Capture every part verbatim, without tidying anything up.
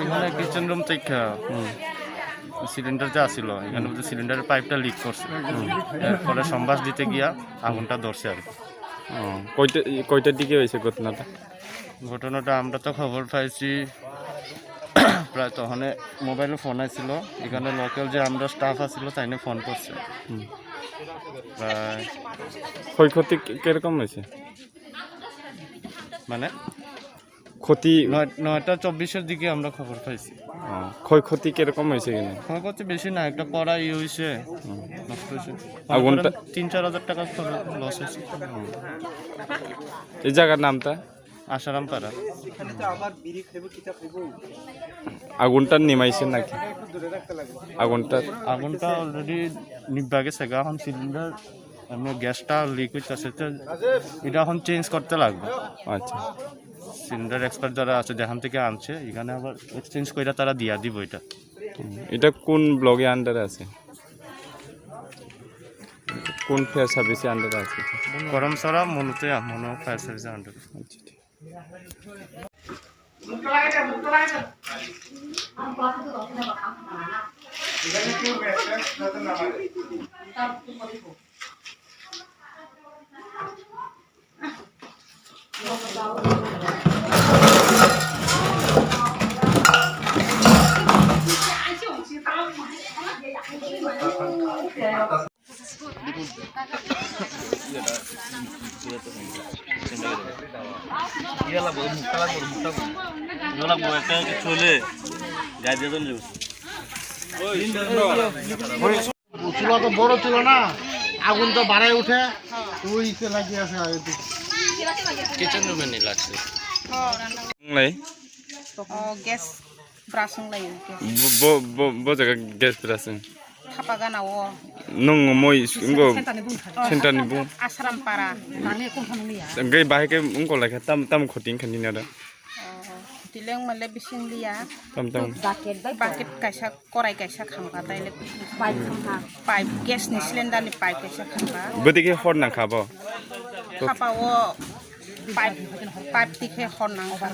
এখানে kitchen room থেকে হুম। সিলিন্ডার যে আসিল, এখানে হুম। বলতে সিলিন্ডারের পাইপটা লিক করছে। হুম। এর ফলে সম্বাস দিতে গিয়া আগুনটা ধরছে আর কি। ও, কয়টা, কয়টার দিকে হয়েছে ঘটনাটা? ঘটনাটা আমরা তো খবর পাইছি প্রায় তখন মোবাইলে ফোন আসছিল, এখানে লোকাল যে আমরা স্টাফ আসছিল তাইনে ফোন করছে। হুম। প্রায় ক্ষয়ক্ষতি কি-, কিরকম হয়েছে? মানে ক্ষতি নয়-, নয়টা চব্বিশের দিকে আমরা খবর পাইছি। ও, ক্ষয়ক্ষতি কিরকম হয়েছে এখানে? ক্ষয়ক্ষতি বেশি না, একটা পড়া ইয়ে হয়েছে, হুম। নষ্ট হয়েছে। আগুনটা মনে করেন তিন চার হাজার টাকা লস হয়েছে। হুম। এই জায়গার নামটা? আশারাম পাড়া। আগুনটা নিমাইছে নাকি? আগুনটা আগুনটা অলরেডি নিভা গেছে গা, এখন সিলিন্ডার এমনি গ্যাসটা লিক হইতেছে, তো এটা এখন চেঞ্জ করতে লাগবে। আচ্ছা। সিলিন্ডার এক্সপার্ট যারা আছে যেখান থেকে আনছে, এখানে আবার এক্সচেঞ্জ করে তারা দিয়া দিব এটা। হুম, এটা কোন ব্লকে আন্ডারে আছে? কোন ফায়ার সার্ভিসের আন্ডারে আছে এটা? করমছড়া মনুতে মনো ফায়ার সার্ভিসের আন্ডারে। আচ্ছা, ঠিক। চুলা তো বড় চুলা না, আগুন তো বাড়ায় উঠে, ওই সে লাগিয়ে আছে আগে থেকে। কিচেন রুমে নি লাগছে। লাই? ও, gas brush wng lai. Bo, bo, bo, bo jaga gas bwrasing. Thapa gana o. Nung moi s-, ngo Sentani bung. Sentani bung. Asram para. Engke bahai ke wngkol lai kha tam, tam khoti wngkha nini aro. Oh, tileng male bising liya. Tam, tam. Bucket kaisa, korai kaisa khamkha taile. Pipe khamkha. Pipe, gas ni cylinder ni pipe kaisa khamkha. Bwtwi khe hor nangkha bo. Thapa o. Pipe, pipe tikhe hor nang kha.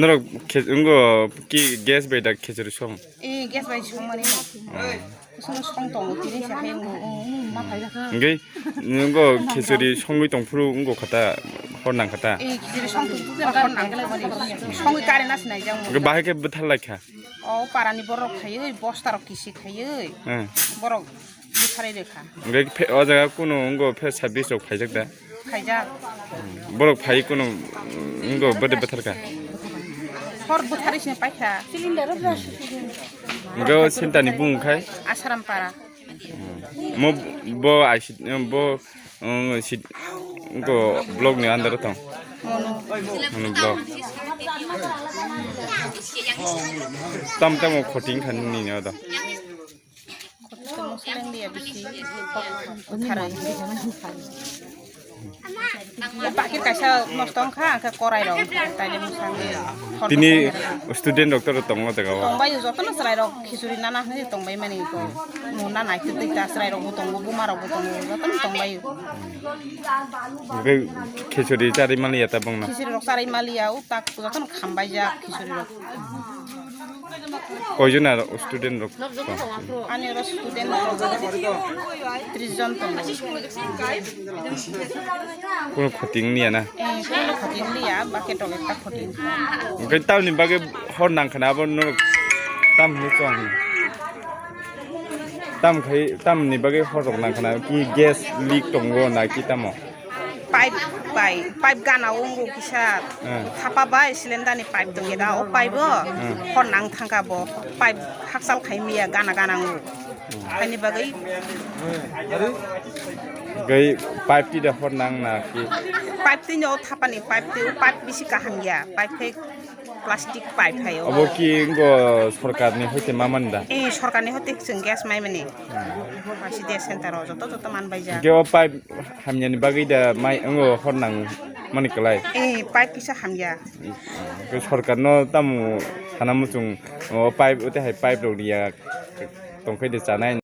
Norok khe, wngko ki gas bai da khichuri song? Eh, gas bai song mani no. Kusuno song tongo, tini sa hai wngko, wngko, wngko ma phai da. Hingke wngko khichuri songwi tong phuru wngko khata hor nang khata. Eh, khichuri song tong phuru hor nang kha mani. Songwi current asi nai jang. Hingke bahai khe bwthar lai kha. O parani borok khaiwi, bosta rok kisi khaiwi. Hmm. Borok bwtharwi rwkha. Hingke phe-, o jaga kunu wngko phe service rok phaijak da? Khaijak. Borok phai kunu wngko bwtwi bwtharkha? Hor bwtharwi se paikha. Hingke o Sentani bung khai? Asaram para. Mo bo aisi, bo, um, si, wngko block ni under tong? Mono. Mono block. Tam tamo khoting khan ni no do. Kotor musleng dia bisi. Butharai. Bakit kaisa nosto wngkha, angkhe korai rok, taile musang. Tini student rok toro tongo jaga o. Tongbai jotono chwrai rok khichuri nana hwnwi tongbai mani ko. Mo nana khe twi ta chwrai rok bo tongo, buma rok bo tongo, jotono tongbai. Hingke khichuri charwi maliya ta bongno. Khichuri rok charwi maliya, o tak jotono khambai jak khichuri rok. Koijon aro student rok tong? Ani oro student rok tris jon tongo. Kuno khoting niya na? Eh, kuno khoting niya, bucket rok ekta khoting. Hingke tamni bagwi hor nangkhana abo norok tam hinwi chong? Tam khai, tamni bagwi hor rok nangkhana ki gas leak tongo na ki tamo? Pipe bai, pipe gana o wngkha kisa. Hmm. Thapa bai cylinder ni pipe tong khe da, o pipe o Hmm. hor nang thangkha bo, pipe hakchal khai miya gana gana wngo. Hmm. Haini bagwi Gai pipe ti da hor nang na ki? Pipe ti no thapa ni pipe ti, pipe bisi kaham ya, pipe khe plastic pipe hai o. Abo ki wngko sorkar ni hoite ma mani da? Eh, sorkar ni hoite chwng gas mai mani. Hmm. Pasi de center o joto joto man bai ja. Ge o pipe hamya ni bagwi da mai wngko hor nang mani kwlai? Eh, pipe kisa hamya. Ge sorkar no tamo sana muchung o pipe o te hai pipe rok riya tongkhai de chanai.